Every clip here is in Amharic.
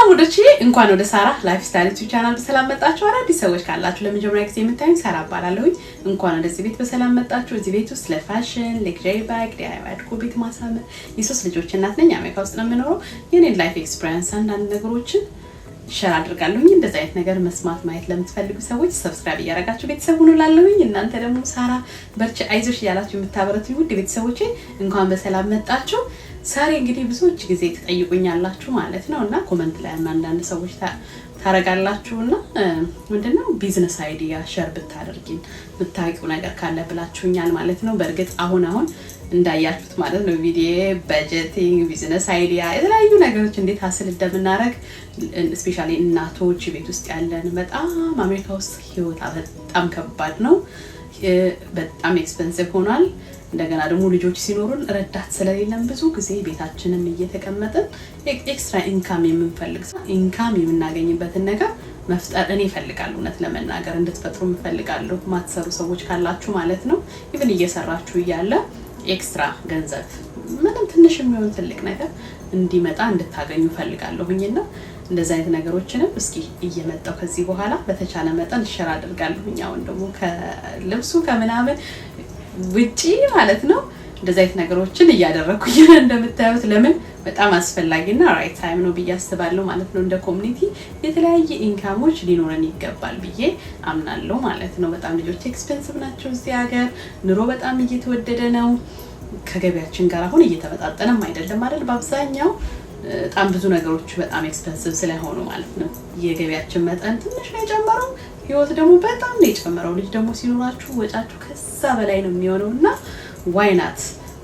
ውዶቼ፣ እንኳን ወደ ሳራ Lifestyle YouTube channel በሰላም መጣችሁ። አዳዲስ ሰዎች ካላችሁ፣ ለመጀመሪያ ጊዜ የምታዩኝ፣ ሳራ እባላለሁኝ። እንኳን ወደዚህ ቤት በሰላም መጣችሁ። እዚህ ቤት ውስጥ ለ fashion፣ luxury bag፣ DIY አድርጎ ቤት ማሳመር፣ የሶስት ልጆች እናት ነኝ። አሜሪካ ውስጥ ነው የምኖረው። የኔን life experience አንዳንድ ነገሮችን share አድርጋለሁኝ። እንደዚህ አይነት ነገር መስማት ማየት ለምትፈልጉ ሰዎች subscribe እያደረጋችሁ ቤተሰብ ሁኑ ላለሁኝ። እናንተ ደግሞ ሳራ በርቺ፣ አይዞሽ እያላችሁ የምታበረቱኝ ውድ ቤተሰቦቼ እንኳን በሰላም መጣችሁ። ዛሬ እንግዲህ ብዙዎች ጊዜ ትጠይቁኛላችሁ ማለት ነው እና comment ላይ አንዳንድ ሰዎች ታረጋላችሁ እና ምንድነው business idea share ብታደርጊን፣ ብታውቂው ነገር ካለ ብላችሁኛል ማለት ነው። በእርግጥ አሁን አሁን እንዳያችሁት ማለት ነው ቪዲዮ budgeting፣ business idea፣ የተለያዩ ነገሮች እንዴት hustle እንደምናደርግ፣ especially እናቶች ቤት ውስጥ ያለን፣ በጣም አሜሪካ ውስጥ ህይወት በጣም ከባድ ነው። በጣም expensive ሆኗል። እንደገና ደግሞ ልጆች ሲኖሩን ረዳት ስለሌለን ብዙ ጊዜ ቤታችንም እየተቀመጥን extra income የምንፈልግ፣ income የምናገኝበትን ነገር መፍጠር እኔ እፈልጋለሁ። እውነት ለመናገር እንድትፈጥሩ እፈልጋለሁ። ማትሰሩ ሰዎች ካላችሁ ማለት ነው። Even እየሰራችሁ እያለ extra ገንዘብ ምንም ትንሽ የሚሆን ትልቅ ነገር እንዲመጣ እንድታገኙ እፈልጋለሁኝና እንደዚህ አይነት ነገሮችንም እስኪ እየመጣው ከዚህ በኋላ በተቻለ መጠን share አድርጋለሁኝ። አሁን ደግሞ ከልብሱ ከምናምን ውጪ ማለት ነው እንደዚህ አይነት ነገሮችን እያደረግኩኝ እንደምታዩት፣ ለምን በጣም አስፈላጊና right time ነው ብዬ አስባለሁ ማለት ነው። እንደ community የተለያየ income ኦች ሊኖረን ይገባል ብዬ አምናለሁ ማለት ነው። በጣም ልጆች expensive ናቸው እዚህ ሀገር፣ ኑሮ በጣም እየተወደደ ነው። ከገቢያችን ጋር አሁን እየተመጣጠነም አይደለም አይደል? በአብዛኛው በጣም ብዙ ነገሮች በጣም expensive ስለሆኑ ማለት ነው። የገቢያችን መጠን ትንሽ ነው የጨመረው፣ ህይወት ደግሞ በጣም ነው የጨመረው። ልጅ ደግሞ ሲኖራችሁ ወጫችሁ ከዛ በላይ ነው የሚሆነው እና why not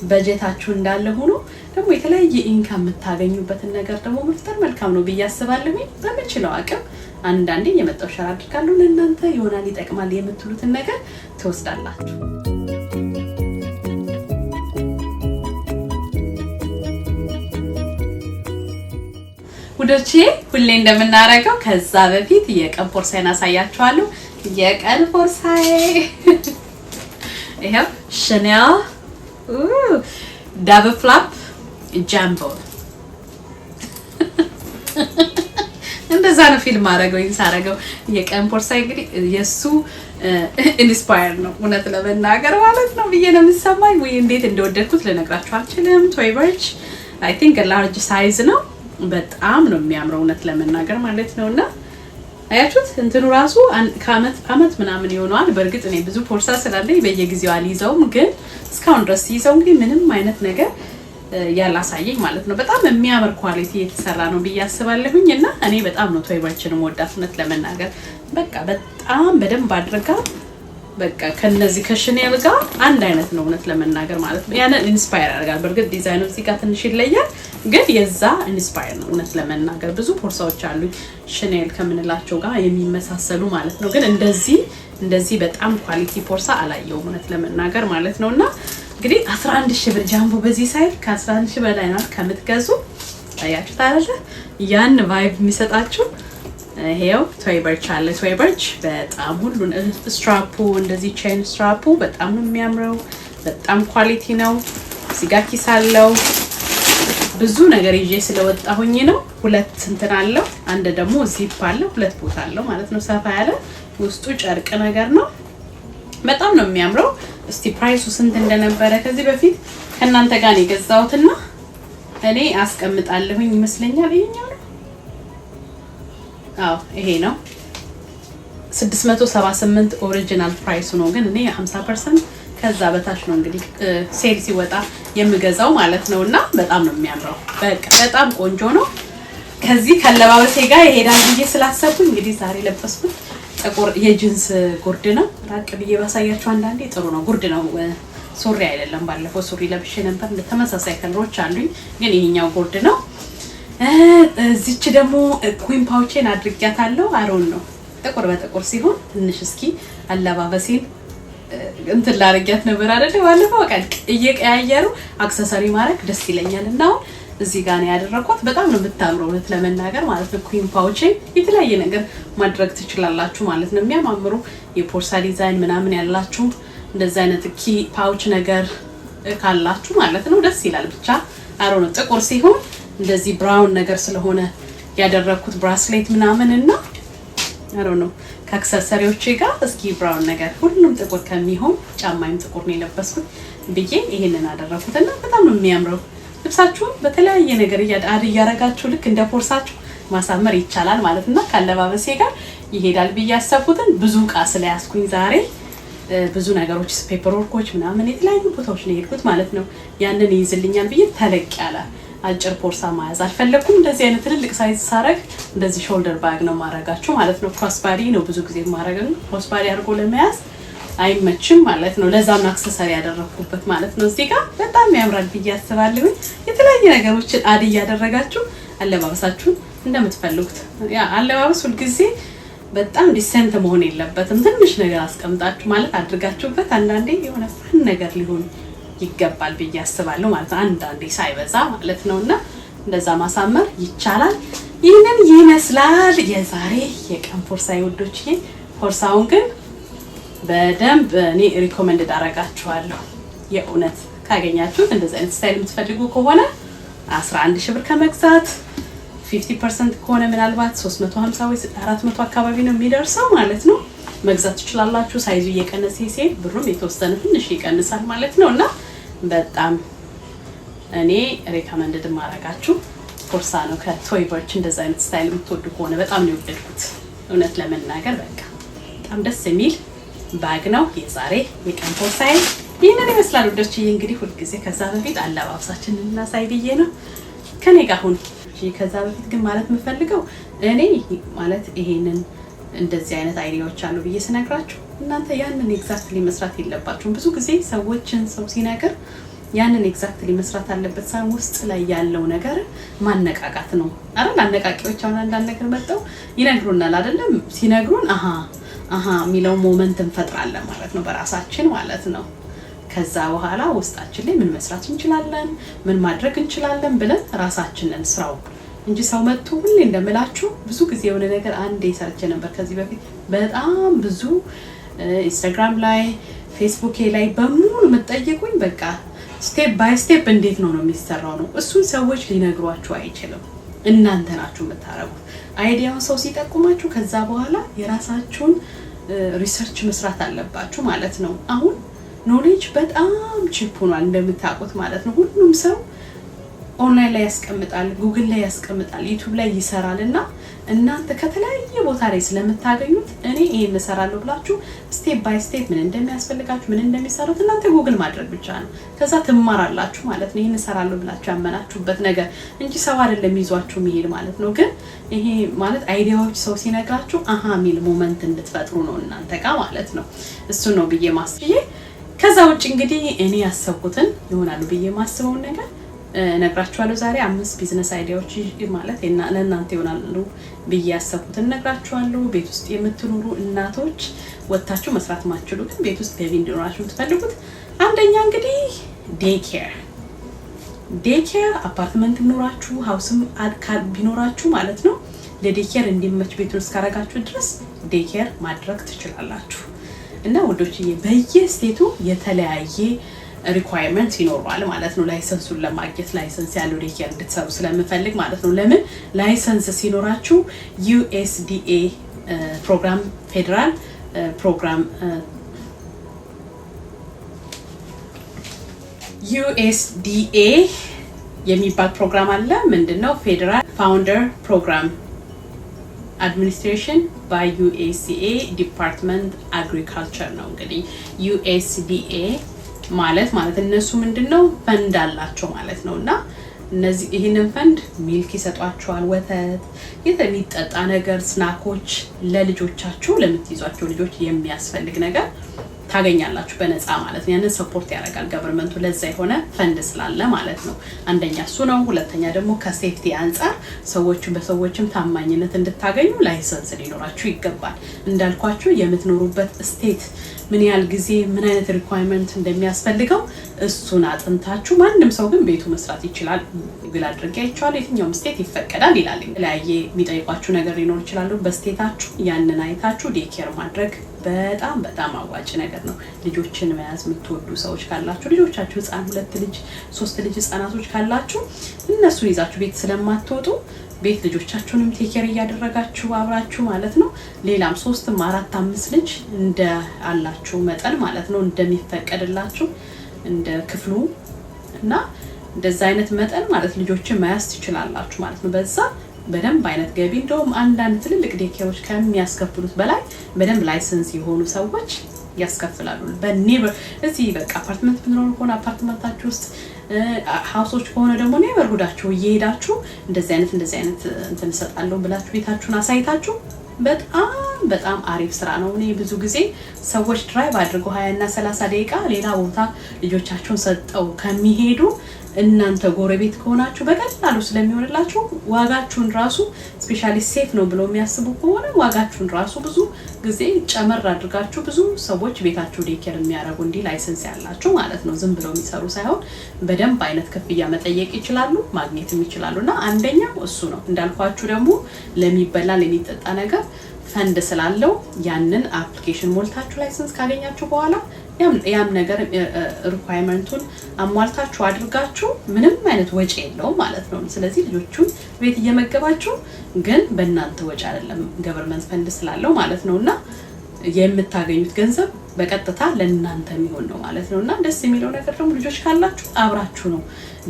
በጀታችሁ እንዳለ ሆኖ ደግሞ የተለያየ income የምታገኙበትን ነገር ደግሞ መፍጠር መልካም ነው ብዬ አስባለሁኝ። በምችለው አቅም አንዳንዴ እየመጣሁ share አድርጋለሁ። ለእናንተ ይሆናል፣ ይጠቅማል የምትሉትን ነገር ትወስዳላችሁ። ውዶቼ፣ ሁሌ እንደምናደርገው ከዛ በፊት የቀን ቦርሳዬን አሳያችኋለሁ። የቀን ቦርሳዬ ይኸው Chanel double flap jumbo፣ እንደዛ ነው ፊልም አደረገው ሳረገው። የቀን ቦርሳዬ እንግዲህ የእሱ inspire ነው እውነት ለመናገር ማለት ነው ብዬ ነው የሚሰማኝ። ወይ እንዴት እንደወደድኩት ልነግራችሁ አልችልም። Tory Burch I think large size ነው። በጣም ነው የሚያምረው እውነት ለመናገር ማለት ነው። እና አያችሁት እንትኑ ራሱ ከአመት አመት ምናምን ይሆነዋል። በእርግጥ እኔ ብዙ ቦርሳ ስላለኝ በየጊዜው አልይዘውም፣ ግን እስካሁን ድረስ ይዘው እንግዲህ ምንም አይነት ነገር ያላሳየኝ ማለት ነው። በጣም የሚያምር quality የተሰራ ነው ብዬ አስባለሁኝ። እና እኔ በጣም ነው Tory Burch ን የምወዳት እውነት ለመናገር። በቃ በጣም በደንብ አድርጋ በቃ ከነዚህ ከ Chanel ጋር አንድ አይነት ነው እውነት ለመናገር ማለት ነው። ያንን inspire ያደርጋል። በእርግጥ ዲዛይኑ እዚህ ጋር ትንሽ ይለያል፣ ግን የዛ inspire ነው እውነት ለመናገር። ብዙ ቦርሳዎች አሉኝ Chanel ከምንላቸው ጋር የሚመሳሰሉ ማለት ነው። ግን እንደዚህ እንደዚህ በጣም quality ቦርሳ አላየውም እውነት ለመናገር ማለት ነው። እና እንግዲህ 11 ሺህ ብር jumbo በዚህ size ከ11 ሺህ በላይ ናት ከምትገዙ፣ አያችሁት አይደለ? ያን vibe የሚሰጣችሁ ይሄው Tory Burch አለ። Tory Burch በጣም ሁሉን strap ኡ እንደዚህ chain strap ኡ በጣም ነው የሚያምረው። በጣም quality ነው። እዚህ ጋር ኪስ አለው። ብዙ ነገር ይዤ ስለወጣሁኝ ነው። ሁለት እንትን አለው። አንድ ደግሞ ዚፕ አለው። ሁለት ቦታ አለው ማለት ነው። ሰፋ ያለ ውስጡ ጨርቅ ነገር ነው። በጣም ነው የሚያምረው። እስቲ price ኡ ስንት እንደነበረ ከዚህ በፊት ከእናንተ ጋር ነው የገዛሁትና እኔ አስቀምጣለሁኝ ይመስለኛል። ይሄኛው ነው። አዎ፣ ይሄ ነው። 678 original price ኡ ነው፣ ግን እኔ 50% ከዛ በታች ነው እንግዲህ sale ሲወጣ የምገዛው ማለት ነው። እና በጣም ነው የሚያምረው። በቃ በጣም ቆንጆ ነው። ከዚህ ከአለባበሴ ጋር ይሄዳል ብዬ ስላሰብኩኝ እንግዲህ ዛሬ ለበስኩት። ጥቁር የጂንስ ጉርድ ነው። ራቅ ብዬ ባሳያችሁ አንዳንዴ ጥሩ ነው። ጉርድ ነው፣ ሱሪ አይደለም። ባለፈው ሱሪ ለብሼ ነበር። ተመሳሳይ color ኦች አሉኝ፣ ግን ይሄኛው ጉርድ ነው። እዚች ደግሞ coin pouch ኤን አድርጊያታለሁ። አሮን ነው፣ ጥቁር በጥቁር ሲሆን ትንሽ እስኪ አለባበሴን እንትን ላረጊያት ነበር አይደለ? ባለፈው በቃ እየቀያየሩ accessory ማድረግ ደስ ይለኛል እና አሁን እዚህ ጋር ነው ያደረኳት። በጣም ነው የምታምረው እውነት ለመናገር ማለት ነው። Coin pouch ኤ የተለያየ ነገር ማድረግ ትችላላችሁ ማለት ነው። የሚያማምሩ የፖርሳ ዲዛይን ምናምን ያላችሁ፣ እንደዚህ አይነት key pouch ነገር ካላችሁ ማለት ነው ደስ ይላል። ብቻ አሮ ነው፣ ጥቁር ሲሆን እንደዚህ brown ነገር ስለሆነ ያደረግኩት bracelet ምናምን እና I don't know፣ ከ accessory ዎቼ ጋር እስኪ brown ነገር፣ ሁሉም ጥቁር ከሚሆን፣ ጫማይም ጥቁር ነው የለበስኩት ብዬ ይሄንን አደረኩት እና በጣም ነው የሚያምረው። ልብሳችሁን በተለያየ ነገር add እያረጋችሁ ልክ እንደ ቦርሳችሁ ማሳመር ይቻላል ማለት እና ከአለባበሴ ጋር ይሄዳል ብዬ ያሰብኩትን፣ ብዙ እቃ ስለያዝኩኝ ዛሬ፣ ብዙ ነገሮች፣ paper work ኦች ምናምን፣ የተለያዩ ቦታዎች ነው የሄድኩት ማለት ነው። ያንን ይይዝልኛል ብዬ ተለቅ ያለ አጭር ቦርሳ መያዝ አልፈለግኩም። እንደዚህ አይነት ትልልቅ size ሳረግ እንደዚህ shoulder bag ነው ማረጋችሁ ማለት ነው። Cross body ነው ብዙ ጊዜ ማረግ። Cross body አድርጎ ለመያዝ አይመችም ማለት ነው። ለዛም ነው accessory ያደረግኩበት ማለት ነው። እዚህ ጋር በጣም ያምራል ብዬ አስባለሁኝ። የተለያየ ነገሮችን add እያደረጋችሁ አለባበሳችሁን እንደምትፈልጉት፣ ያ አለባበስ ሁልጊዜ በጣም decent መሆን የለበትም። ትንሽ ነገር አስቀምጣችሁ ማለት አድርጋችሁበት አንዳንዴ የሆነ fun ነገር ሊሆን ይገባል ብዬ አስባለሁ ማለት ነው። አንዳንዴ ሳይበዛ ማለት ነው እና እንደዛ ማሳመር ይቻላል። ይህንን ይመስላል የዛሬ የቀን ቦርሳ ውዶችዬ። ቦርሳውን ግን በደንብ እኔ recommend አደርጋችኋለሁ። የእውነት ካገኛችሁት፣ እንደዚህ አይነት style የምትፈልጉ ከሆነ 11 ሺህ ብር ከመግዛት 50% ከሆነ ምናልባት 350 ወይ 400 አካባቢ ነው የሚደርሰው ማለት ነው። መግዛት ትችላላችሁ። Size ኡ እየቀነሰ ሲሄድ ብሩም የተወሰነ ትንሽ ይቀንሳል ማለት ነው እና በጣም እኔ recommended ማረጋችሁ ቦርሳ ነው ከ Tory Burch። እንደዛ አይነት style የምትወዱ ከሆነ በጣም ነው የወደድኩት። እውነት ለመናገር በቃ በጣም ደስ የሚል bag ነው። የዛሬ የቀን ቦርሳዬ ይህንን ይመስላል ውዶችዬ። እንግዲህ ሁልጊዜ ከዛ በፊት አለባበሳችንን እናሳይ ብዬ ነው፣ ከኔ ጋር ሁኑ። ከዛ በፊት ግን ማለት የምፈልገው እኔ ማለት ይሄንን እንደዚህ አይነት idea ዎች አሉ ብዬ ስነግራችሁ እናንተ ያንን exactly መስራት የለባችሁም። ብዙ ጊዜ ሰዎችን ሰው ሲነግር ያንን exactly መስራት አለበት ሳይሆን ውስጥ ላይ ያለው ነገር ማነቃቃት ነው አይደል? አነቃቂዎች አሁን አንዳንድ ነገር መጥተው ይነግሩናል አይደለም? ሲነግሩን አሃ አሃ የሚለው moment እንፈጥራለን ማለት ነው በራሳችን ማለት ነው። ከዛ በኋላ ውስጣችን ላይ ምን መስራት እንችላለን፣ ምን ማድረግ እንችላለን ብለን ራሳችንን ስራው እንጂ ሰው መጥቶ፣ ሁሌ እንደምላችሁ ብዙ ጊዜ የሆነ ነገር አንዴ ሰርቼ ነበር ከዚህ በፊት፣ በጣም ብዙ Instagram ላይ፣ ፌስቡኬ ላይ በሙሉ የምትጠይቁኝ በቃ step by step እንዴት ነው የሚሰራው ነው። እሱን ሰዎች ሊነግሯችሁ አይችልም። እናንተ ናችሁ የምታረጉት። Idea ውን ሰው ሲጠቁማችሁ ከዛ በኋላ የራሳችሁን research መስራት አለባችሁ ማለት ነው። አሁን knowledge በጣም cheap ሆኗል እንደምታውቁት ማለት ነው። ሁሉም ሰው ኦንላይን ላይ ያስቀምጣል፣ ጉግል ላይ ያስቀምጣል፣ YouTube ላይ ይሰራል እና እናንተ ከተለያየ ቦታ ላይ ስለምታገኙት እኔ ይሄን እሰራለሁ ብላችሁ step by step ምን እንደሚያስፈልጋችሁ፣ ምን እንደሚሰሩት እናንተ ጉግል ማድረግ ብቻ ነው። ከዛ ትማራላችሁ ማለት ነው። ይሄን እሰራለሁ ብላችሁ ያመናችሁበት ነገር እንጂ ሰው አይደለም ይዟችሁ የሚሄድ ማለት ነው። ግን ይሄ ማለት idea ዎች ሰው ሲነግራችሁ አሃ የሚል moment እንድትፈጥሩ ነው እናንተ ጋር ማለት ነው። እሱ ነው ብዬ ማስብዬ። ከዛ ውጭ እንግዲህ እኔ ያሰብኩትን ይሆናሉ ብዬ ማስበውን ነገር እነግራችኋለሁ። ዛሬ አምስት business idea ዎች ማለት ለእናንተ ይሆናሉ ብዬ ያሰብኩትን እነግራችኋለሁ። ቤት ውስጥ የምትኖሩ እናቶች፣ ወጥታችሁ መስራት ማትችሉ ግን ቤት ውስጥ ገቢ እንዲኖራችሁ የምትፈልጉት፣ አንደኛ እንግዲህ daycare። Daycare apartment ኖራችሁ house ም ቢኖራችሁ ማለት ነው፣ ለ daycare እንዲመች ቤቱን እስካረጋችሁ ድረስ daycare ማድረግ ትችላላችሁ። እና ውዶችዬ በየ state ኡ የተለያየ requirement ይኖረዋል ማለት ነው። License ኡን ለማግኘት፣ license ያለው daycare እንድትሰሩ ስለምፈልግ ማለት ነው። ለምን license ሲኖራችሁ USDA program፣ federal program፣ USDA የሚባል ፕሮግራም አለ። ምንድን ነው? Federal Founder Program Administration by USDA Department Agriculture ነው። እንግዲህ USDA ማለት እነሱ ምንድን ነው ፈንድ አላቸው ማለት ነው እና እነዚህ ይህንን fund milk ይሰጧቸዋል፣ ወተት፣ የሚጠጣ ነገር፣ snack ኦች፣ ለልጆቻችሁ፣ ለምትይዟቸው ልጆች የሚያስፈልግ ነገር ታገኛላችሁ በነፃ ማለት ነው። ያንን support ያደርጋል government ኡ ለዛ የሆነ ፈንድ ስላለ ማለት ነው። አንደኛ እሱ ነው። ሁለተኛ ደግሞ ከ safety አንጻር ሰዎችን በሰዎችም ታማኝነት እንድታገኙ license ሊኖራችሁ ይገባል። እንዳልኳችሁ የምትኖሩበት state ምን ያህል ጊዜ ምን አይነት requirement እንደሚያስፈልገው እሱን አጥንታችሁ፣ ማንም ሰው ግን ቤቱ መስራት ይችላል። ጉግል አድርጌ አይቼዋለሁ። የትኛውም state ይፈቀዳል ይላል። የተለያየ የሚጠይቋችሁ ነገር ሊኖር ይችላሉ። በ state ኣችሁ ያንን አይታችሁ daycare ማድረግ በጣም በጣም አዋጭ ነገር ነው። ልጆችን መያዝ የምትወዱ ሰዎች ካላችሁ፣ ልጆቻችሁ ህፃን፣ ሁለት ልጅ፣ ሶስት ልጅ ህጻናቶች ካላችሁ እነሱን ይዛችሁ ቤት ስለማትወጡ ቤት ልጆቻችሁንም take care እያደረጋችሁ አብራችሁ ማለት ነው። ሌላም ሶስትም አራት አምስት ልጅ እንደ አላችሁ መጠን ማለት ነው፣ እንደሚፈቀድላችሁ እንደ ክፍሉ እና እንደዛ አይነት መጠን ማለት ልጆችን መያዝ ትችላላችሁ ማለት ነው። በዛ በደንብ አይነት ገቢ፣ እንደውም አንዳንድ ትልልቅ daycare ኦች ከሚያስከፍሉት በላይ በደንብ license የሆኑ ሰዎች ያስከፍላሉ። በ neighbor እዚህ በቃ አፓርትመንት ብትኖሩ ከሆነ አፓርትመንታችሁ ውስጥ፣ house ኦች ከሆነ ደግሞ neighborhood ኣችሁ እየሄዳችሁ እንደዚህ አይነት እንደዚህ አይነት እንትን እሰጣለሁ ብላችሁ ቤታችሁን አሳይታችሁ በጣም በጣም አሪፍ ስራ ነው። እኔ ብዙ ጊዜ ሰዎች drive አድርገው 20 እና 30 ደቂቃ ሌላ ቦታ ልጆቻቸውን ሰጠው ከሚሄዱ እናንተ ጎረቤት ከሆናችሁ በቀላሉ ስለሚሆንላችሁ ዋጋችሁን ራሱ፣ especially safe ነው ብለው የሚያስቡ ከሆነ፣ ዋጋችሁን ራሱ ብዙ ጊዜ ጨመር አድርጋችሁ ብዙ ሰዎች ቤታችሁ daycare የሚያደርጉ እንዲህ license ያላቸው ማለት ነው፣ ዝም ብለው የሚሰሩ ሳይሆን በደንብ አይነት ክፍያ መጠየቅ ይችላሉ፣ ማግኘትም ይችላሉ። እና አንደኛው እሱ ነው። እንዳልኳችሁ ደግሞ ለሚበላ ለሚጠጣ ነገር ፈንድ ስላለው ያንን application ሞልታችሁ license ካገኛችሁ በኋላ ያም ነገር requirement ኡን አሟልታችሁ አድርጋችሁ ምንም አይነት ወጪ የለውም ማለት ነው። ስለዚህ ልጆቹን ቤት እየመገባችሁ ግን በእናንተ ወጪ አይደለም፣ government fund ስላለው ማለት ነው፣ እና የምታገኙት ገንዘብ በቀጥታ ለእናንተ የሚሆን ነው ማለት ነው። እና ደስ የሚለው ነገር ደግሞ ልጆች ካላችሁ አብራችሁ ነው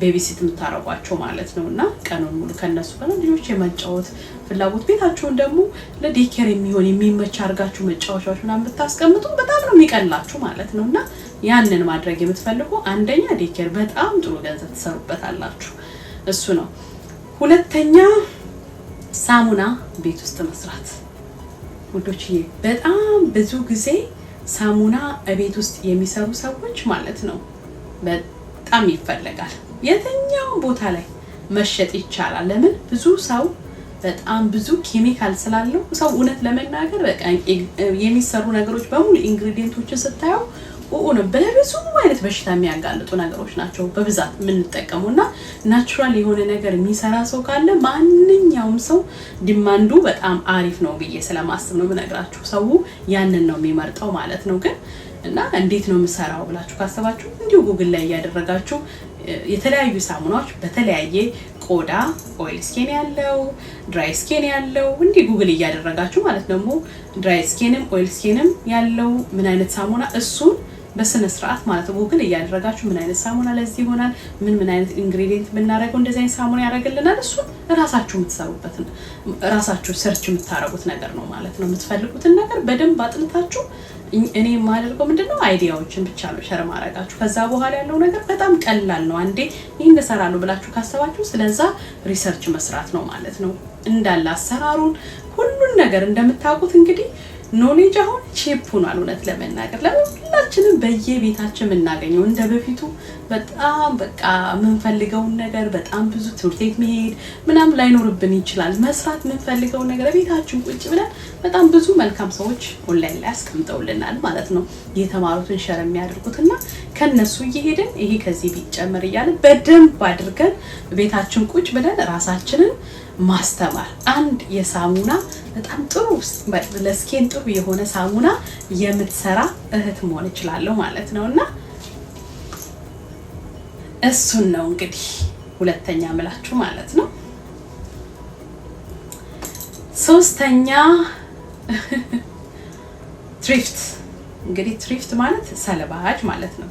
babysit የምታረጓቸው ማለት ነው። እና ቀኑን ሙሉ ከነሱ ጋር ልጆች የመጫወት ፍላጎት፣ ቤታችሁን ደግሞ ለ daycare የሚሆን የሚመች አድርጋችሁ መጫወቻዎች ምናምን ብታስቀምጡ በጣም ነው የሚቀላችሁ ማለት ነው። እና ያንን ማድረግ የምትፈልጉ አንደኛ daycare በጣም ጥሩ ገንዘብ ትሰሩበታላችሁ። እሱ ነው። ሁለተኛ ሳሙና ቤት ውስጥ መስራት። ውዶችዬ፣ በጣም ብዙ ጊዜ ሳሙና ቤት ውስጥ የሚሰሩ ሰዎች ማለት ነው በጣም ይፈለጋል። የትኛውም ቦታ ላይ መሸጥ ይቻላል። ለምን? ብዙ ሰው በጣም ብዙ ኬሚካል ስላለው ሰው እውነት ለመናገር በቃ የሚሰሩ ነገሮች በሙሉ ingredient ኦችን ስታየው ነው በብዙ አይነት በሽታ የሚያጋልጡ ነገሮች ናቸው በብዛት የምንጠቀሙ። እና natural የሆነ ነገር የሚሰራ ሰው ካለ ማንኛውም ሰው demand ኡ በጣም አሪፍ ነው ብዬ ስለማስብ ነው የምነግራችሁ። ሰው ያንን ነው የሚመርጠው ማለት ነው። ግን እና እንዴት ነው የምሰራው ብላችሁ ካሰባችሁ እንዲሁ ጉግል ላይ እያደረጋችሁ የተለያዩ ሳሙናዎች በተለያየ ቆዳ፣ oil skin ያለው፣ dry skin ያለው እንዲህ ጉግል እያደረጋችሁ ማለት ደግሞ dry skin ም oil skin ም ያለው ምን አይነት ሳሙና፣ እሱን በስነ ስርዓት ማለት ነው ጉግል እያደረጋችሁ ምን አይነት ሳሙና ለዚህ ይሆናል፣ ምን ምን አይነት ingredient ብናደርገው እንደዚህ አይነት ሳሙና ያደርግልናል፣ እሱን እራሳችሁ የምትሰሩበት እራሳችሁ search የምታደርጉት ነገር ነው ማለት ነው። የምትፈልጉትን ነገር በደንብ አጥንታችሁ፣ እኔ የማደርገው ምንድነው idea ዎችን ብቻ ነው share ማድረጋችሁ። ከዛ በኋላ ያለው ነገር በጣም ቀላል ነው። አንዴ ይህን እሰራለሁ ብላችሁ ካሰባችሁ ስለዛ research መስራት ነው ማለት ነው። እንዳለ አሰራሩን ሁሉን ነገር እንደምታውቁት እንግዲህ knowledge አሁን cheap ሆኗል። እውነት ለመናገር ለሁላችንም በየቤታችን የምናገኘው፣ እንደ በፊቱ በጣም በቃ የምንፈልገውን ነገር በጣም ብዙ ትምህርት ቤት መሄድ ምናምን ላይኖርብን ይችላል። መስራት የምንፈልገውን ነገር ቤታችን ቁጭ ብለን በጣም ብዙ መልካም ሰዎች ኦንላይን ላይ አስቀምጠውልናል ማለት ነው። የተማሩትን share የሚያደርጉትና ከነሱ እየሄድን ይሄ ከዚህ ቢጨመር እያለ በደንብ አድርገን ቤታችን ቁጭ ብለን ራሳችንን ማስተማር፣ አንድ የሳሙና በጣም ጥሩ ለ skin ጥሩ የሆነ ሳሙና የምትሰራ እህት መሆን እችላለሁ ማለት ነው። እና እሱን ነው እንግዲህ ሁለተኛ ምላችሁ ማለት ነው። ሶስተኛ thrift። እንግዲህ thrift ማለት ሰልባጅ ማለት ነው።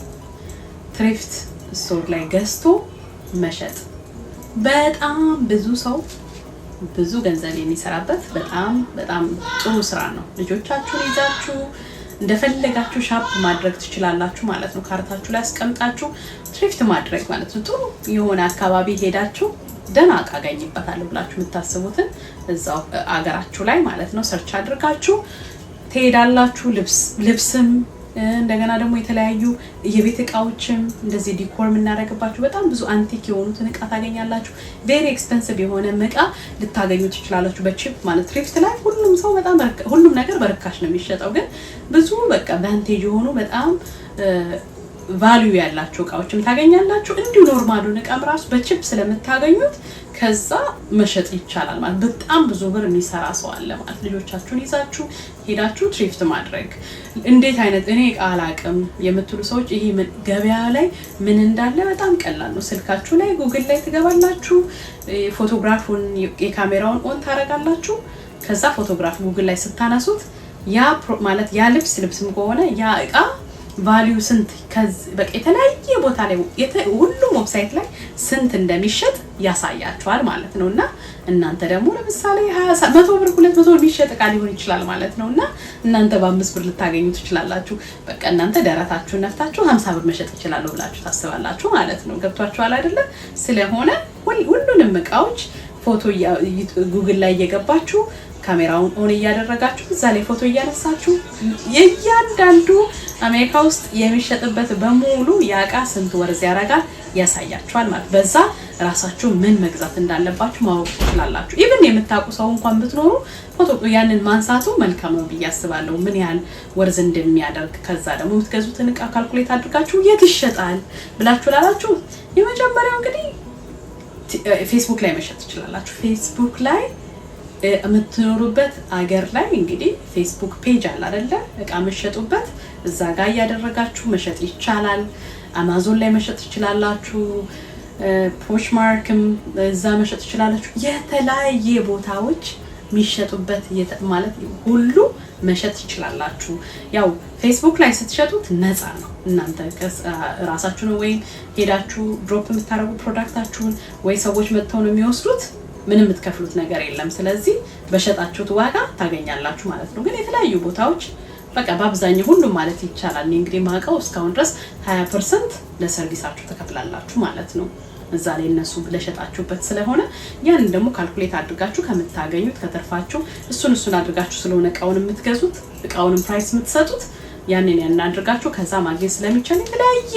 Thrift store ላይ ገዝቶ መሸጥ በጣም ብዙ ሰው ብዙ ገንዘብ የሚሰራበት በጣም በጣም ጥሩ ስራ ነው። ልጆቻችሁን ይዛችሁ እንደፈለጋችሁ shop ማድረግ ትችላላችሁ ማለት ነው። Cart ኣችሁ ላይ አስቀምጣችሁ thrift ማድረግ ማለት ነው። ጥሩ የሆነ አካባቢ ሄዳችሁ ደህና እቃ አገኝበታለሁ ብላችሁ የምታስቡትን እዛው አገራችሁ ላይ ማለት ነው search አድርጋችሁ ትሄዳላችሁ። ልብስም እንደገና ደግሞ የተለያዩ የቤት እቃዎችም እንደዚህ decor የምናደርግባቸው በጣም ብዙ antique የሆኑትን እቃ ታገኛላችሁ። Very expensive የሆነ እቃ ልታገኙ ትችላላችሁ በ cheap ማለት። Thrift ላይ ሁሉም ሰው በጣም ሁሉም ነገር በርካሽ ነው የሚሸጠው፣ ግን ብዙ በቃ vintage የሆኑ በጣም Value ያላቸው እቃዎችም ታገኛላችሁ። እንዲሁ normal ኡን እቃም ራሱ በ cheap ስለምታገኙት ከዛ መሸጥ ይቻላል ማለት በጣም ብዙ ብር የሚሰራ ሰው አለ ማለት። ልጆቻችሁን ይዛችሁ ሄዳችሁ thrift ማድረግ፣ እንዴት አይነት እኔ እቃ አላቅም የምትሉ ሰዎች ይሄ ገበያ ላይ ምን እንዳለ በጣም ቀላል ነው። ስልካችሁ ላይ ጉግል ላይ ትገባላችሁ፣ ፎቶግራፉን የካሜራውን on ታደርጋላችሁ። ከዛ ፎቶግራፍ ጉግል ላይ ስታነሱት ያ ማለት ያ ልብስ ልብስም ከሆነ ያ እቃ value ስንት በቃ የተለያየ ቦታ ላይ ሁሉም website ላይ ስንት እንደሚሸጥ ያሳያችኋል ማለት ነው። እና እናንተ ደግሞ ለምሳሌ 100 ብር፣ 200 የሚሸጥ እቃ ሊሆን ይችላል ማለት ነው። እና እናንተ በ5 ብር ልታገኙ ትችላላችሁ። በቃ እናንተ ደረታችሁን ነፍታችሁ 50 ብር መሸጥ እችላለሁ ብላችሁ ታስባላችሁ ማለት ነው። ገብቷችኋል አይደለ? ስለሆነ ሁሉንም እቃዎች ፎቶ ጉግል ላይ እየገባችሁ፣ ካሜራውን on እያደረጋችሁ፣ እዛ ላይ ፎቶ እያነሳችሁ የእያንዳንዱ አሜሪካ ውስጥ የሚሸጥበት በሙሉ ያ እቃ ስንት worth ያደርጋል ያሳያችኋል ማለት። በዛ ራሳችሁ ምን መግዛት እንዳለባችሁ ማወቅ ትችላላችሁ። Even የምታውቁ ሰው እንኳን ብትኖሩ ፎቶ ያንን ማንሳቱ መልካም ነው ብዬ አስባለሁ፣ ምን ያህል worth እንደሚያደርግ። ከዛ ደግሞ የምትገዙትን እቃ calculate አድርጋችሁ የት ይሸጣል ብላችሁ ላላችሁ የመጀመሪያው እንግዲህ ፌስቡክ ላይ መሸጥ ትችላላችሁ። ፌስቡክ ላይ የምትኖሩበት አገር ላይ እንግዲህ ፌስቡክ page አለ አይደለ? እቃ መሸጡበት እዛ ጋር እያደረጋችሁ መሸጥ ይቻላል። አማዞን ላይ መሸጥ ትችላላችሁ። Poshmark ም እዛ መሸጥ ትችላላችሁ። የተለያየ ቦታዎች የሚሸጡበት ማለት ሁሉ መሸጥ ትችላላችሁ። ያው ፌስቡክ ላይ ስትሸጡት ነፃ ነው። እናንተ ራሳችሁን ወይም ሄዳችሁ drop የምታደርጉ product ኣችሁን ወይ ሰዎች መጥተው ነው የሚወስዱት። ምንም የምትከፍሉት ነገር የለም። ስለዚህ በሸጣችሁት ዋጋ ታገኛላችሁ ማለት ነው። ግን የተለያዩ ቦታዎች በቃ በአብዛኛው ሁሉም ማለት ይቻላል እኔ እንግዲህ ማውቀው እስካሁን ድረስ 20% ለ service ኣችሁ ትከፍላላችሁ ማለት ነው። እዛ ላይ እነሱ ለሸጣችሁበት ስለሆነ ያንን ደግሞ calculate አድርጋችሁ ከምታገኙት ከተርፋችሁ እሱን እሱን አድርጋችሁ ስለሆነ እቃውን የምትገዙት፣ እቃውንም price የምትሰጡት፣ ያንን ያንን አድርጋችሁ ከዛ ማግኘት ስለሚቻል የተለያየ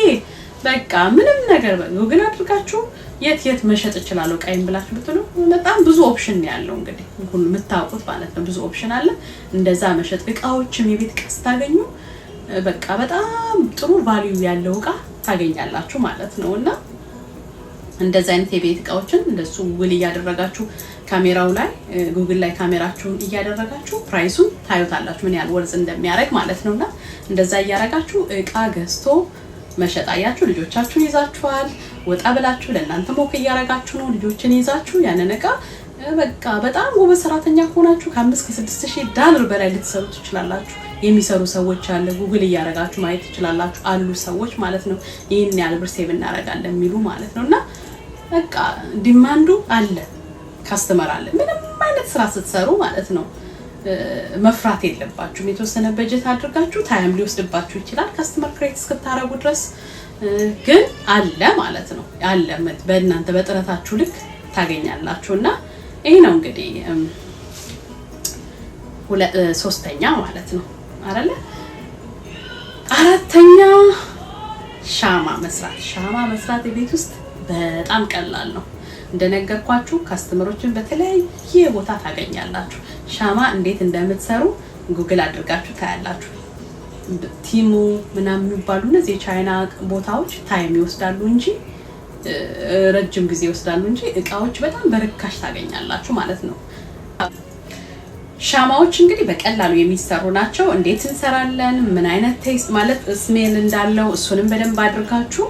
በቃ ምንም ነገር ጉግል አድርጋችሁ የት የት መሸጥ እችላለሁ እቃዬን ብላችሁ ብትሉ በጣም ብዙ option ነው ያለው። እንግዲህ ሁሉ የምታውቁት ማለት ነው፣ ብዙ option አለ። እንደዛ መሸጥ እቃዎችም የቤት እቃ ስታገኙ በቃ በጣም ጥሩ value ያለው እቃ ታገኛላችሁ ማለት ነው። እና እንደዚህ አይነት የቤት እቃዎችን እንደሱ ጉግል እያደረጋችሁ ካሜራው ላይ ጉግል ላይ ካሜራችሁን እያደረጋችሁ price ኡን ታዩታላችሁ ምን ያህል worth እንደሚያደርግ ማለት ነው። እና እንደዛ እያደረጋችሁ እቃ ገዝቶ መሸጥ አያችሁ፣ ልጆቻችሁን ይዛችኋል፣ ወጣ ብላችሁ ለእናንተ walk እያደረጋችሁ ነው። ልጆችን ይዛችሁ ያንን እቃ በቃ በጣም ጎበዝ ሰራተኛ ከሆናችሁ ከ5 ከ6 ሺህ ዳላር በላይ ልትሰሩ ትችላላችሁ። የሚሰሩ ሰዎች አለ። ጉግል እያደረጋችሁ ማየት ትችላላችሁ። አሉ ሰዎች ማለት ነው። ይህን ያህል ብር save እናደርጋለን የሚሉ ማለት ነው። እና በቃ demand ኡ አለ፣ customer አለ። ምንም አይነት ስራ ስትሰሩ ማለት ነው መፍራት የለባችሁም። የተወሰነ በጀት አድርጋችሁ time ሊወስድባችሁ ይችላል customer create እስክታረጉ ድረስ፣ ግን አለ ማለት ነው። አለ፣ በእናንተ በጥረታችሁ ልክ ታገኛላችሁ። እና ይሄ ነው እንግዲህ ሶስተኛ ማለት ነው አይደለ? አራተኛ ሻማ መስራት። ሻማ መስራት ቤት ውስጥ በጣም ቀላል ነው። እንደነገርኳችሁ customer ኦችን በተለያየ ቦታ ታገኛላችሁ። ሻማ እንዴት እንደምትሰሩ ጉግል አድርጋችሁ ታያላችሁ። Temu ምናምን የሚባሉ እነዚህ የቻይና ቦታዎች time ይወስዳሉ እንጂ፣ ረጅም ጊዜ ይወስዳሉ እንጂ እቃዎች በጣም በርካሽ ታገኛላችሁ ማለት ነው። ሻማዎች እንግዲህ በቀላሉ የሚሰሩ ናቸው። እንዴት እንሰራለን፣ ምን አይነት taste ማለት smell እንዳለው እሱንም በደንብ አድርጋችሁ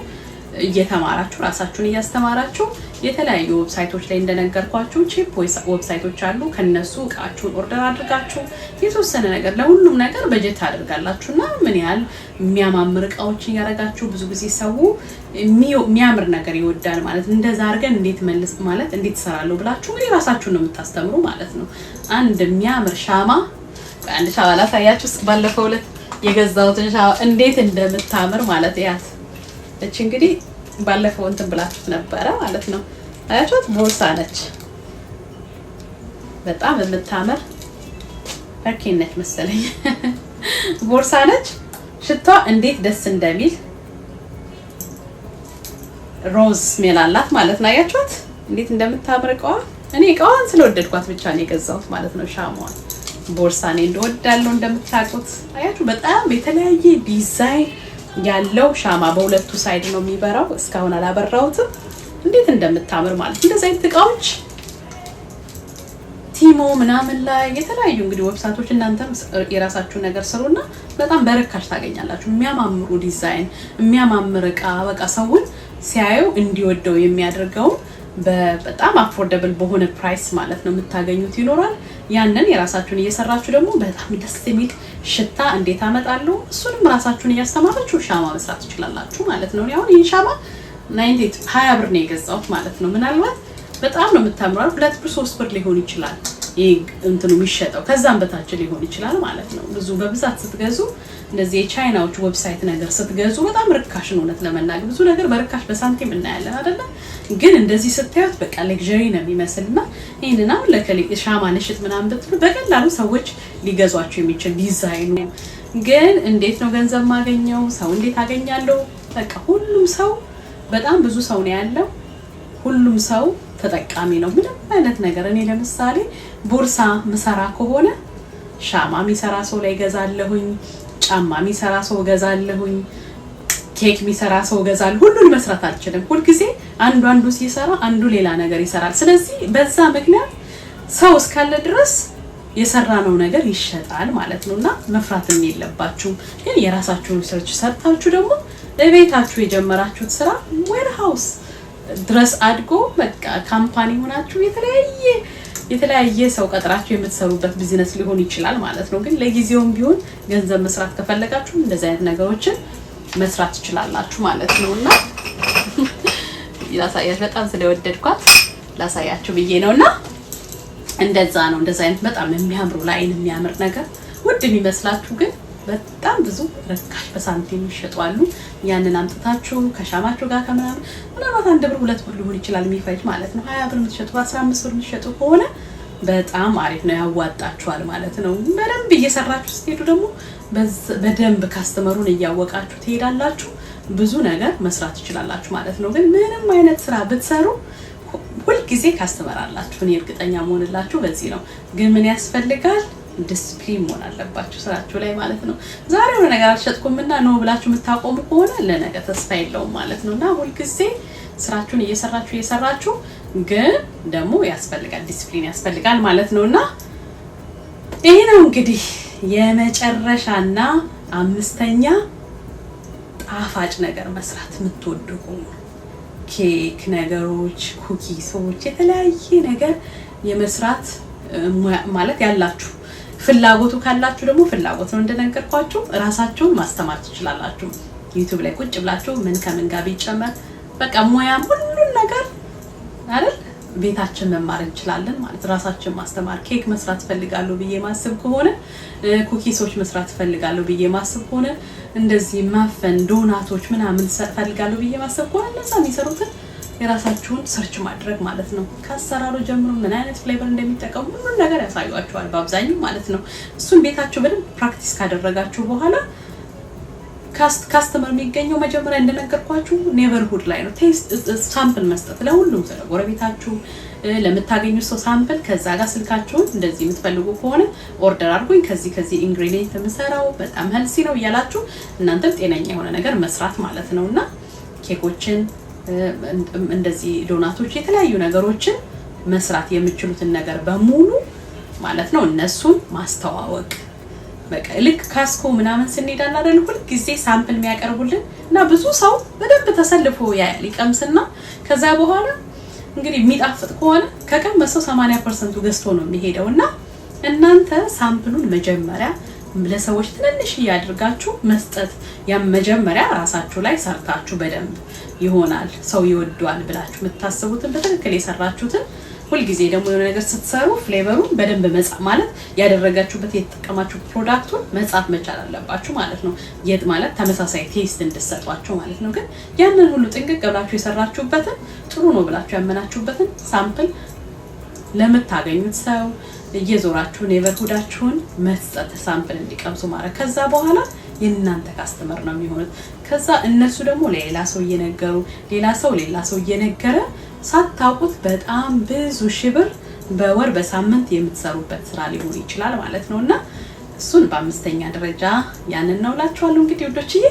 እየተማራችሁ፣ ራሳችሁን እያስተማራችሁ የተለያዩ website ኦች ላይ እንደነገርኳችሁ cheap website ኦች አሉ። ከነሱ እቃችሁን order አድርጋችሁ የተወሰነ ነገር ለሁሉም ነገር በጀት አድርጋላችሁ እና ምን ያህል የሚያማምር እቃዎችን እያደረጋችሁ፣ ብዙ ጊዜ ሰው የሚያምር ነገር ይወዳል ማለት፣ እንደዛ አድርገን እንዴት መልስ ማለት እንዴት እሰራለሁ ብላችሁ እንግዲህ ራሳችሁን ነው የምታስተምሩ ማለት ነው። አንድ የሚያምር ሻማ፣ አንድ ሻማ ላሳያችሁ። ባለፈው ዕለት የገዛሁትን ሻማ እንዴት እንደምታምር ማለት ያት እቺ እንግዲህ ባለፈው እንትን ብላችሁት ነበረ ማለት ነው። አያችሁት? ቦርሳ ነች። በጣም የምታምር Birkin ነች መሰለኝ ቦርሳ ነች። ሽቷ እንዴት ደስ እንደሚል rose smell አላት ማለት ነው። አያችሁት? እንዴት እንደምታምር እቃዋ። እኔ እቃዋን ስለወደድኳት ብቻ ነው የገዛሁት ማለት ነው። ሻማዋን ቦርሳ እኔ እንደወዳለሁ እንደምታውቁት። አያችሁ፣ በጣም የተለያየ ዲዛይን ያለው ሻማ በሁለቱ side ነው የሚበራው። እስካሁን አላበራሁትም። እንዴት እንደምታምር ማለት። እንደዚህ አይነት እቃዎች Temu ምናምን ላይ፣ የተለያዩ እንግዲህ website ኦች፣ እናንተም የራሳችሁን ነገር ስሩና በጣም በርካሽ ታገኛላችሁ። የሚያማምሩ ዲዛይን፣ የሚያማምር እቃ፣ በቃ ሰውን ሲያየው እንዲወደው የሚያደርገውን በጣም affordable በሆነ price ማለት ነው የምታገኙት ይኖራል። ያንን የራሳችሁን እየሰራችሁ ደግሞ በጣም ደስ የሚል ሽታ እንዴት አመጣለሁ፣ እሱንም ራሳችሁን እያስተማራችሁ ሻማ መስራት ትችላላችሁ ማለት ነው። አሁን ይህን ሻማ 20 ብር ነው የገዛሁት ማለት ነው። ምናልባት በጣም ነው የምታምረው። 2 ብር 3 ብር ሊሆን ይችላል ይህ እንትኑ የሚሸጠው፣ ከዛም በታች ሊሆን ይችላል ማለት ነው። ብዙ በብዛት ስትገዙ፣ እንደዚህ የቻይናዎች website ነገር ስትገዙ በጣም ርካሽ ነው። እውነት ለመናገር ብዙ ነገር በርካሽ በሳንቲም እናያለን አይደለ? ግን እንደዚህ ስታዩት በቃ luxury ነው የሚመስል። እና ይህንን አሁን ለከሌ ሻማ ልሽጥ ምናምን ብትሉ በቀላሉ ሰዎች ሊገዟቸው የሚችል ዲዛይኑ። ግን እንዴት ነው ገንዘብ ማገኘው? ሰው እንዴት አገኛለሁ? በቃ ሁሉም ሰው፣ በጣም ብዙ ሰው ነው ያለው። ሁሉም ሰው ተጠቃሚ ነው። ምንም አይነት ነገር፣ እኔ ለምሳሌ ቦርሳ ምሰራ ከሆነ ሻማ የሚሰራ ሰው ላይ እገዛለሁኝ፣ ጫማ የሚሰራ ሰው እገዛለሁኝ፣ ኬክ የሚሰራ ሰው እገዛለሁ። ሁሉን መስራት አልችልም። ሁልጊዜ አንዱ አንዱ ሲሰራ አንዱ ሌላ ነገር ይሰራል። ስለዚህ በዛ ምክንያት ሰው እስካለ ድረስ የሰራነው ነገር ይሸጣል ማለት ነው። እና መፍራትም የለባችሁም። ግን የራሳችሁን research ሰርታችሁ ደግሞ እቤታችሁ የጀመራችሁት ስራ warehouse ድረስ አድጎ በቃ company ሆናችሁ የተለያየ የተለያየ ሰው ቀጥራችሁ የምትሰሩበት ቢዝነስ ሊሆን ይችላል ማለት ነው። ግን ለጊዜውም ቢሆን ገንዘብ መስራት ከፈለጋችሁ እንደዚህ አይነት ነገሮችን መስራት ትችላላችሁ ማለት ነው። እና ላሳያችሁ፣ በጣም ስለወደድኳት ላሳያችሁ ብዬ ነው። እና እንደዛ ነው። እንደዛ አይነት በጣም የሚያምሩ፣ ለአይን የሚያምር ነገር፣ ውድ የሚመስላችሁ ግን በጣም ብዙ ርካሽ በሳንቲም ይሸጡ አሉ። ያንን አምጥታችሁ ከሻማችሁ ጋር ከምናምን ምናልባት 1 ብር 2 ብር ሊሆን ይችላል የሚፈጅ ማለት ነው። 20 ብር የምትሸጡ፣ 15 ብር የምትሸጡ ከሆነ በጣም አሪፍ ነው፣ ያዋጣችኋል ማለት ነው። በደንብ እየሰራችሁ ስትሄዱ ደግሞ በደንብ customer ኡን እያወቃችሁ ትሄዳላችሁ። ብዙ ነገር መስራት ትችላላችሁ ማለት ነው። ግን ምንም አይነት ስራ ብትሰሩ ሁልጊዜ customer አላችሁ። እኔ እርግጠኛ መሆንላችሁ በዚህ ነው። ግን ምን ያስፈልጋል? ዲስፕሊን መሆን አለባችሁ ስራችሁ ላይ ማለት ነው። ዛሬ የሆነ ነገር አልሸጥኩምና no ብላችሁ የምታቆሙ ከሆነ ለነገ ተስፋ የለውም ማለት ነው። እና ሁልጊዜ ስራችሁን እየሰራችሁ እየሰራችሁ፣ ግን ደግሞ ያስፈልጋል፣ ዲስፕሊን ያስፈልጋል ማለት ነው። እና ይሄ ነው እንግዲህ የመጨረሻና አምስተኛ፣ ጣፋጭ ነገር መስራት የምትወዱ ከሆኑ፣ ኬክ ነገሮች፣ cookies ኦች፣ የተለያየ ነገር የመስራት ማለት ያላችሁ ፍላጎቱ ካላችሁ ደግሞ፣ ፍላጎት ነው እንደነገርኳችሁ፣ እራሳችሁን ማስተማር ትችላላችሁ። YouTube ላይ ቁጭ ብላችሁ ምን ከምን ጋር ቢጨመር፣ በቃ ሙያም ሁሉን ነገር አይደል ቤታችን መማር እንችላለን ማለት፣ ራሳችን ማስተማር። ኬክ መስራት ፈልጋለሁ ብዬ ማስብ ከሆነ፣ cookies ኦች መስራት ፈልጋለሁ ብዬ ማስብ ከሆነ፣ እንደዚህ muffin፣ donut ኦች ምናምን ፈልጋለሁ ብዬ ማስብ ከሆነ እነዛ የሚሰሩትን የራሳችሁን search ማድረግ ማለት ነው። ከአሰራሩ ጀምሮ ምን አይነት flavor እንደሚጠቀሙ ሁሉን ነገር ያሳዩአችኋል በአብዛኛው ማለት ነው። እሱን ቤታችሁ በደንብ practice ካደረጋችሁ በኋላ customer የሚገኘው መጀመሪያ እንደነገርኳችሁ neighborhood ላይ ነው። Taste sample መስጠት ለሁሉም ሰው፣ ለጎረቤታችሁ፣ ለምታገኙት ሰው sample፣ ከዛ ጋር ስልካችሁን፣ እንደዚህ የምትፈልጉ ከሆነ order አድርጉኝ፣ ከዚህ ከዚህ ingredient የምሰራው በጣም healthy ነው እያላችሁ እናንተም ጤነኛ የሆነ ነገር መስራት ማለት ነው። እና ኬኮችን፣ እንደዚህ ዶናቶች፣ የተለያዩ ነገሮችን መስራት የምችሉትን ነገር በሙሉ ማለት ነው እነሱን ማስተዋወቅ። በቃ ልክ Costco ምናምን ስንሄድ አለ አይደል ሁል ጊዜ sample የሚያቀርቡልን፣ እና ብዙ ሰው በደንብ ተሰልፎ ያያል፣ ይቀምስና ከዛ በኋላ እንግዲህ የሚጣፍጥ ከሆነ ከቀመሰው 80% ኡ ገዝቶ ነው የሚሄደው። እና እናንተ sample ኡን መጀመሪያ ለሰዎች ትንንሽ እያድርጋችሁ መስጠት፣ ያም መጀመሪያ ራሳችሁ ላይ ሰርታችሁ በደንብ ይሆናል፣ ሰው ይወደዋል ብላችሁ የምታስቡትን፣ በትክክል የሰራችሁትን። ሁልጊዜ ደግሞ የሆነ ነገር ስትሰሩ flavor ኡን በደንብ መጻፍ ማለት ያደረጋችሁበት የተጠቀማችሁ product ኡን መጻፍ መቻል አለባችሁ ማለት ነው። የት ማለት ተመሳሳይ taste እንድሰጧቸው ማለት ነው። ግን ያንን ሁሉ ጥንቅቅ ብላችሁ የሰራችሁበትን፣ ጥሩ ነው ብላችሁ ያመናችሁበትን sample ለምታገኙት ሰው እየዞራችሁ neighborhood ኣችሁን መስጠት፣ sample እንዲቀምሱ ማድረግ። ከዛ በኋላ የእናንተ customer ነው የሚሆኑት። ከዛ እነሱ ደግሞ ለሌላ ሰው እየነገሩ፣ ሌላ ሰው ሌላ ሰው እየነገረ፣ ሳታውቁት በጣም ብዙ ሺህ ብር በወር በሳምንት የምትሰሩበት ስራ ሊሆን ይችላል ማለት ነው። እና እሱን በአምስተኛ ደረጃ ያንን ነው እላችኋለሁ። እንግዲህ ውዶችዬ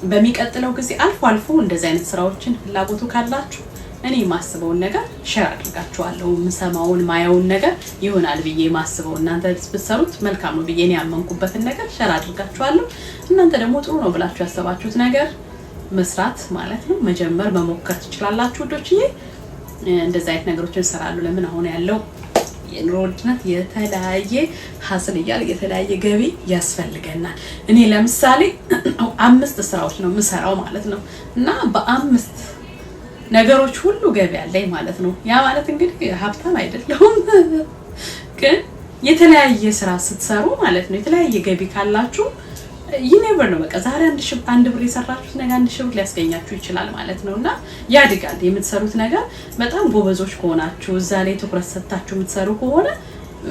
በሚቀጥለው ጊዜ አልፎ አልፎ እንደዚህ አይነት ስራዎችን ፍላጎቱ ካላችሁ እኔ የማስበውን ነገር share አድርጋችኋለሁ። የምሰማውን ማየውን ነገር ይሆናል ብዬ የማስበው፣ እናንተ ብትሰሩት መልካም ነው ብዬ እኔ ያመንኩበትን ነገር share አድርጋችኋለሁ። እናንተ ደግሞ ጥሩ ነው ብላችሁ ያሰባችሁት ነገር መስራት ማለት ነው፣ መጀመር መሞከር ትችላላችሁ ውዶችዬ። እንደዚህ አይነት ነገሮችን እሰራለሁ። ለምን አሁን ያለው የኑሮ ውድነት የተለያየ hustle እያለ የተለያየ ገቢ ያስፈልገናል። እኔ ለምሳሌ አምስት ስራዎች ነው የምሰራው ማለት ነው፣ እና በአምስት ነገሮች ሁሉ ገቢ አለኝ ማለት ነው። ያ ማለት እንግዲህ ሀብታም አይደለሁም፣ ግን የተለያየ ስራ ስትሰሩ ማለት ነው፣ የተለያየ ገቢ ካላችሁ you never know። በቃ ዛሬ 1 ብር የሰራችሁት ነገ 1,000 ብር ሊያስገኛችሁ ይችላል ማለት ነው። እና ያድጋል የምትሰሩት ነገር። በጣም ጎበዞች ከሆናችሁ፣ እዛ ላይ ትኩረት ሰጥታችሁ የምትሰሩ ከሆነ፣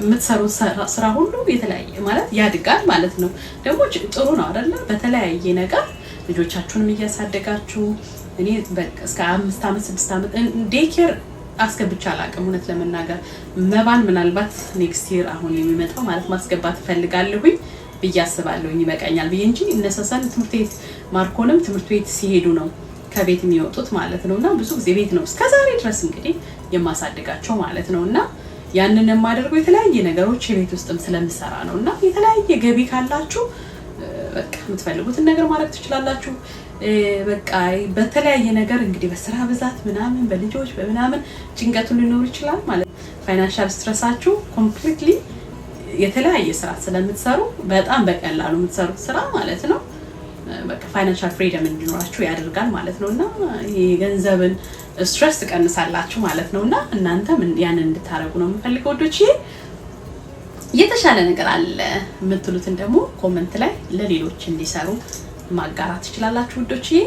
የምትሰሩት ስራ ሁሉ የተለያየ ማለት ያድጋል ማለት ነው። ደግሞ ጥሩ ነው አይደለ? በተለያየ ነገር ልጆቻችሁንም እያሳደጋችሁ። እኔ እስከ 5 ዓመት 6 ዓመት daycare አስገብቼ አላውቅም። እውነት ለመናገር መባን ምናልባት next year አሁን የሚመጣው ማለት ማስገባት እፈልጋለሁኝ ብዬ አስባለሁኝ፣ ይበቃኛል ብዬ እንጂ። እነሰሰን ትምህርት ቤት፣ ማርኮንም ትምህርት ቤት ሲሄዱ ነው ከቤት የሚወጡት ማለት ነው። እና ብዙ ጊዜ ቤት ነው እስከ ዛሬ ድረስ እንግዲህ የማሳድጋቸው ማለት ነው። እና ያንን የማደርገው የተለያየ ነገሮች የቤት ውስጥም ስለምሰራ ነው። እና የተለያየ ገቢ ካላችሁ በቃ የምትፈልጉትን ነገር ማድረግ ትችላላችሁ። በቃ በተለያየ ነገር እንግዲህ በስራ ብዛት ምናምን፣ በልጆች በምናምን ጭንቀቱ ሊኖር ይችላል ማለት ነው። Financial stress ኣችሁ completely የተለያየ ስራ ስለምትሰሩ፣ በጣም በቀላሉ የምትሰሩት ስራ ማለት ነው፣ በቃ financial freedom እንዲኖራችሁ ያደርጋል ማለት ነው። እና የገንዘብን stress ትቀንሳላችሁ ማለት ነው። እና እናንተም ያንን እንድታደርጉ ነው የምፈልገው ውዶች። የተሻለ ነገር አለ የምትሉትን ደግሞ comment ላይ ለሌሎች እንዲሰሩ ማጋራት ትችላላችሁ ውዶችዬ።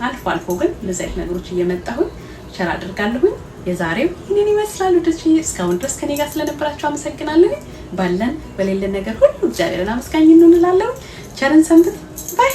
አልፎ አልፎ ግን እንደዚህ አይነት ነገሮች እየመጣሁኝ share አድርጋለሁኝ። የዛሬው ይህንን ይመስላል ውዶችዬ። እስካሁን ድረስ ከኔ ጋር ስለነበራችሁ አመሰግናለሁኝ። ባለን በሌለን ነገር ሁሉ እግዚአብሔርን አመስጋኝ እንሆንላለሁ። ቸርን ሰንብት bye።